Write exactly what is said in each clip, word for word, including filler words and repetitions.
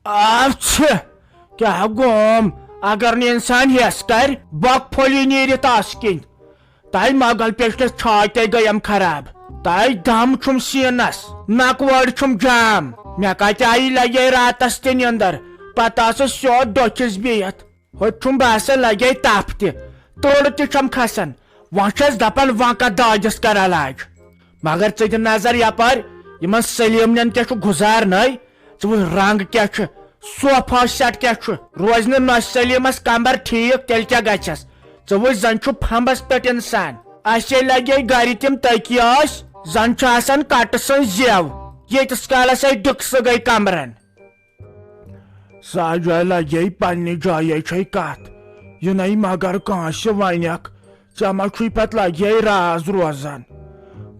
آو چھ، کیٛاہ گوم؟ اگر نہٕ انسان ہیس کرِ، بۄکہٕ پھوٚلی نیٖرِتھ آسہٕ کِنۍ۔ تہٕ مۄغل پیچنس چھاتہِ گٔیم خراب۔ تہٕ دم چھُم سیٖنس، نکوٲڑۍ چھُم جام۔ مےٚ کتہِ آیہِ لگے راتس تہِ نِندر، پتہٕ آسہٕ سیوٚد ڈۄکھِس بِہِتھ۔ ہوٚتہِ چھُم باسان لگے تپھ تہِ، تٔڑ تہِ چھم کھسان۔ وۄنۍ چھس دپان وۄنۍ کتھ دادِس کرٕ علاج۔ مگر ژٕ دِ نظر یپٲرۍ، یِمن سلیمنٮ۪ن کیٛاہ چھُ گُزارنَے؟ ژٕ وٕچھ رنگ کیٛاہ چھُ، صوفا سیٹ کیٛاہ چھُ، روزِ نہٕ نۄشہِ سلیمس کمبر ٹھیٖک، تیٚلہِ کیٛاہ گژھٮ۪س؟ ژٕ وٕچھ زن چھُ پھمبس پٮ۪ٹھ انسان۔ اسے لگے گرِ تِم تٔکی ٲسۍ، زن چھُ آسان کٹہٕ سٕنز زیو۔ ییٖتِس کالس اَسہِ ڈٕکسہٕ گٔے کمرن۔ سا جاے لگے پننہِ جایے چھے کتھ، یہِ نے مگر کٲنٛسہِ ونکھ، ژےٚ ما چھُے پتہٕ لگے راز روزان؟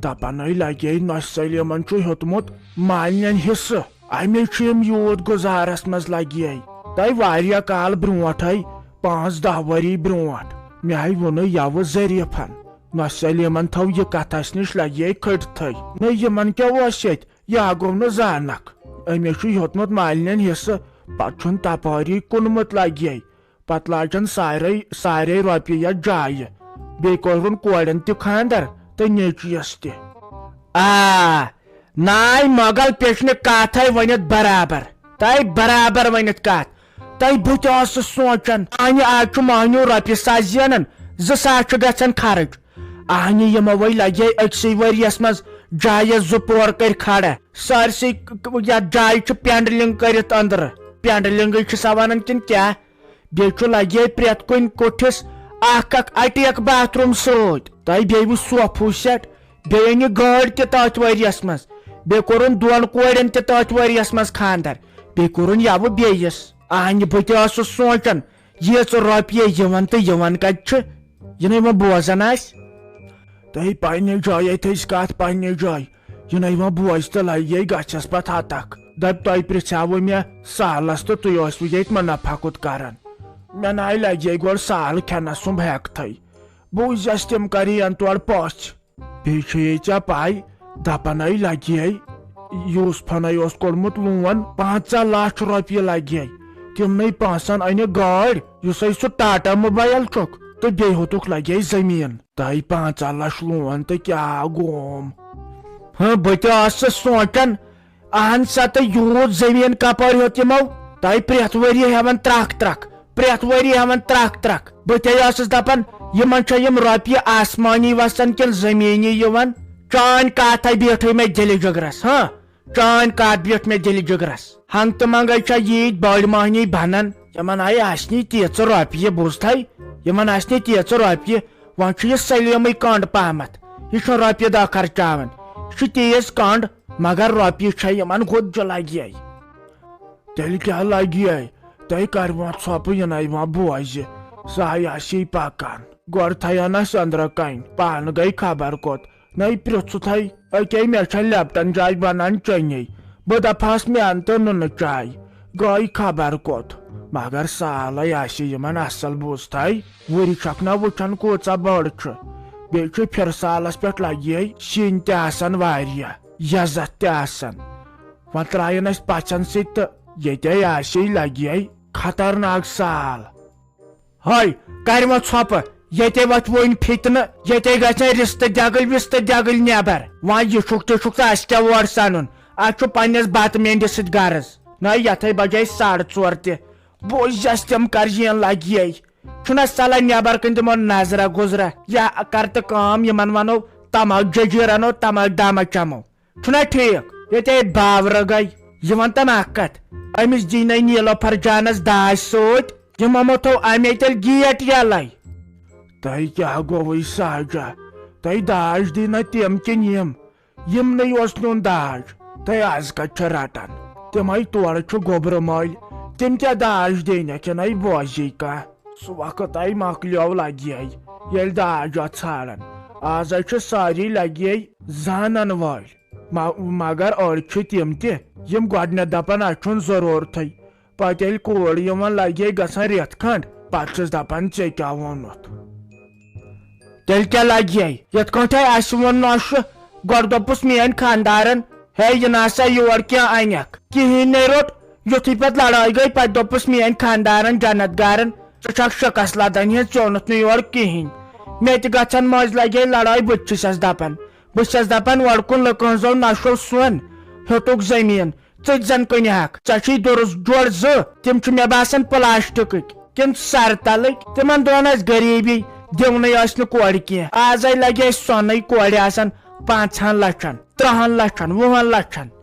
دپنے لگے نۄشہِ سلیمن چھُ ہیوٚتمُت مالنٮ۪ن حصہٕ، امی چھِ یِم یوٗت گُزارس منٛز لگے۔ تۄہہِ واریاہ کال برونٹھے، پانٛژھ دہ ؤری برونٹھ، مےٚ ہے ووٚنُے یوٕ ظریفن، نۄشہِ سلیمن تھٲو یہِ کتھ اسہِ نِش لگے کھٔٹتھٕے۔ نہ یِمن کیٛاہ اوس ییٚتہِ، یا گوٚو نہٕ زانکھ۔ أمِس چھُ ہیوٚتمُت مالِنٮ۪ن حصہٕ، پتہٕ چھُن تپٲری کُنمُت لگے۔ پتہٕ لاجن سارے، سارے رۄپیہِ یتھ جایہِ۔ بیٚیہِ کوٚرُن کورٮ۪ن تہِ خاندر تہٕ نیٚچوِس تہِ۔ آ، ناے مۄغل پیچنہِ کتھے ؤنِتھ برابر۔ تۄہہِ برابر ؤنِتھ کتھ۔ تۄہہِ بہٕ تہِ اوسُس سونٛچان، اہنہِ آز چھُ مہنیو رۄپیہِ ساس زینان، زٕ ساس چھُ گژھان خرٕچ۔ اہنہِ یِمو وۄنۍ لگے أکسٕے ؤریس منٛز جایہِ زٕ پور کٔرۍ کھڑا۔ سٲرسٕے ک-، ک-، یتھ جایہِ چھُ پینڈلنگ کٔرِتھ أنٛدرٕ۔ پینڈلنگٕے چھِ سا ونان کِنہٕ کیٛاہ؟ بیٚیہِ چھُ لگے پرٛٮ۪تھ کُنہِ کُٹھِس اکھ اکھ اٹیک باتھ روم سۭتۍ۔ تۄہہِ بیٚیہِ وُچھ صوفہٕ سیٹ، بیٚیہِ أنۍ یہِ گٲڑۍ تہِ تٔتھۍ ؤریس منٛز۔ بیٚیہِ کوٚرُن دۄن کورٮ۪ن تہِ تٔتھۍ ؤریس منٛز خانٛدر۔ بیٚیہِ کوٚرُن یوٕ بیٚیِس۔ اہنہِ بہٕ تہِ ٲسٕس سونٛچان، ییٖژٕ رۄپیہِ یِوان تہٕ یِوان کتہِ چھِ؟ یہِ نے وۄنۍ بوزان آسہِ۔ تۄہہِ پننہِ جایہِ تھٔج کتھ پننہِ جایہِ۔ یہِ نے وۄنۍ بوز تہٕ لگے گژھس پتہٕ ہتکھ۔ دپہِ تۄہہِ پرژھیاوٕ مےٚ سالس تہٕ تُہۍ ٲسوٕ ییٚتہِ منافع کوٚت کران۔ مےٚ ناے لگے گۄڈٕ سال کھٮ۪نس سُمب ہٮ۪کتھٕے۔ بوٗزٮ۪س تِم کرِین تورٕ پژھ۔ بیٚیہِ چھے ژےٚ پَے، دَپَن ہے لَگہِ ہے، یوٗسفَن ہے اوس کوٚڑمُت لون، پنٛژاہ لَچھ رۄپیہِ لَگہِ ہے۔ تِمنٕے پونٛسَن أنِکھ گٲڑۍ، یُس ہے سُہ ٹاٹا موبایل چھُکھ، تہٕ بیٚیہِ ہیوٚتُکھ لَگہِ ہے زٔمیٖن۔ تۄہہِ پنٛژاہ لَچھ لون تہٕ کیٛاہ گوم؟ ہاں، بہٕ تہِ ٲسٕس سونٛچان، اہن سا، تہٕ یوٗت زٔمیٖن کپٲرۍ ہیوٚت یِمو؟ تۄہہِ پرٛٮ۪تھ ؤریہِ ہٮ۪وان ترٛکھ ترٛکھ، پرٛٮ۪تھ ؤریہِ ہٮ۪وان ترٛکھ ترٛکھ۔ بہٕ تہِ ٲسٕس دپان، یِمن چھا یِم رۄپیہِ آسمانی وسان کِنہٕ زٔمیٖنی یِوان؟ چٲنۍ کتھ ہے بیٖٹھٕے مےٚ دِلہِ جگرس، ہاں، چٲنۍ کتھ بیٖٹھ مےٚ دِلہِ جگرس۔ ہنٛگتہٕ منٛگے چھا ییٖتۍ بٔڑۍ مٔہنی بنان؟ یِمن آیہِ آسنی تیٖژٕ رۄپیہِ، بوٗزتھے؟ یِمن آسنہِ تیٖژٕ رۄپیہِ، وۄنۍ چھُ یہِ سلیمٕے کٔنٛڈ پہمتھ۔ یہِ چھُنہٕ رۄپیہِ دَہ خرچاوان، یہِ چھُ تیز کٔنٛڈ، مگر رۄپیہِ چھےٚ یِمن گوٚد جُلگیے۔ تیٚلہِ کیٛاہ لگیے؟ تۄہہِ کَرِ وۄنۍ ژھۄپہٕ یِنَے وۄنۍ بوزِ، سۄ ہَے آسی پکان۔ گۄڈٕ تھایَن اَسہِ أنٛدرٕ کَنۍ، پانہٕ گٔے خبر کوٚت۔ نَے پرٛژھُتھَے، أکے مےٚ چھےٚ لیپٹن چاے بنان چیٚنی۔ بہٕ دپہس مےٚ اَن تہٕ نُنہٕ چاے۔ گٔے خبر کوٚت۔ مگر سالے آسہِ یِمن اصل، بوٗزتھے؟ وُرِ چھکھ نا وُچھان کوٗژاہ بٔڑ چھِ۔ بیٚیہِ چھُ پھِرٕ سالس پٮ۪ٹھ لگہِ ہے سِنۍ تہِ آسان واریاہ، یزتھ تہِ آسان۔ وۄنۍ ترٛاین اسہِ پژھن سۭتۍ تہٕ ییٚتے آسہِ لگہِ ہے خطرناک سال۔ ہے، کر وۄنۍ ژھۄپہٕ، ییٚتے وۄتھِ وۄنۍ فتنہٕ، ییٚتے گژھن رِستہٕ دٮ۪گٕلۍ وِستہٕ دٮ۪گٕلۍ نٮ۪بر۔ وۄنۍ یہِ چھُکھ تہِ چھُکھ ژٕ اسہِ کیٛاہ اورٕ سنُن؟ اسہِ چھُ پننِس بتہٕ مینڈِ سۭتۍ غرض۔ نہ، یتھے بجے ساڑٕ ژور تہِ۔ بوزس تِم کر یِن لگی۔ چھُنہ ژلان نٮ۪بر کُن تِمو نظرہ گُزرہ۔ یا کر تہٕ کٲم، یِمن ونو تماک ججیٖر انو، تماک دامہ چمو۔ چھُنہ ٹھیٖک؟ ییٚتہِ ہے باورٕ گٔے۔ یہِ وَن تَن اَکھ کَتھ، أمِس دی نَے نیٖلوفر جانَس داج سۭتۍ، یِمو مہ تھوٚو اَمے تیٚلہِ گیٹ یَلَے۔ تۄہہِ کیٛاہ گوٚوُے ساجا؟ تۄہہِ داج دی نہ تِم کِنہٕ یِم؟ یِمنٕے اوس نیُن داج۔ تۄہہِ آز کَتہِ چھِ رَٹان؟ تِم ہے تورٕ چھِ گوٚبرٕ مٲلۍ۔ تِم کیٛاہ داج دِنَکھ؟ یہِ نَے بوزی کانٛہہ۔ سُہ وقت آیہِ مۄکلیو لگی۔ ییٚلہِ داج آو ژھانڈان، آز حظ چھِ سٲری لگی زانن وٲلۍ۔ م-، مگر أڑۍ چھِ تِم تہِ، یِم گۄڈٕنٮ۪تھ دپان، اسہِ چھُنہٕ ضروٗرتھٕے۔ پتہٕ ییٚلہِ کوٗر یِوان لگی گژھان رٮ۪تھ کھنڈ، پتہٕ چھِس دپان، ژےٚ کیٛاہ ووٚنُتھ؟ تیٚلہِ کیٛاہ لگہِ ہے؟ یِتھ کٲٹھۍ اسہِ ووٚن نوشہِ، گۄڈٕ دوٚپُس میٲنۍ خانٛدارن، ہے، یہِ نہ سا یور کینٛہہ انکھ۔ کِہیٖنۍ نے روٚٹ، یُتھُے پتہٕ لڑٲے گٔے، پتہٕ دوٚپُس میٲنۍ خاندارن، جنت گارن، "ژٕ چھکھ شکست لدن ہٕنٛز، ژٕ اوٚنُتھ نہٕ یورٕ کِہینۍ۔" مےٚ تہِ گژھن مٲنٛزِ لگے لڑٲے، بہٕ تہِ چھُسس دپان، بہٕ چھُسس دپان، اورٕ کُن لُکہٕ ہٕنٛزو نشو سون ہیوٚتُکھ زٔمیٖن، ژٕ تہِ زن کٕنہِ ہکھ۔ ژےٚ چھُے دُرُس جوڑ زٕ، تِم چھِ مےٚ باسان پلاسٹکٕکۍ، تِم چھِ سرٕ تلٕکۍ۔ تِمن دۄہن ٲس غریٖبی، دِونٕے ٲسۍ نہٕ کورِ کینٛہہ۔ آزے لگہِ اَسہِ سۄنٕے، کورِ آسان پانٛژہن لچھن، ترٕہن لچھن، وُہن لچھن۔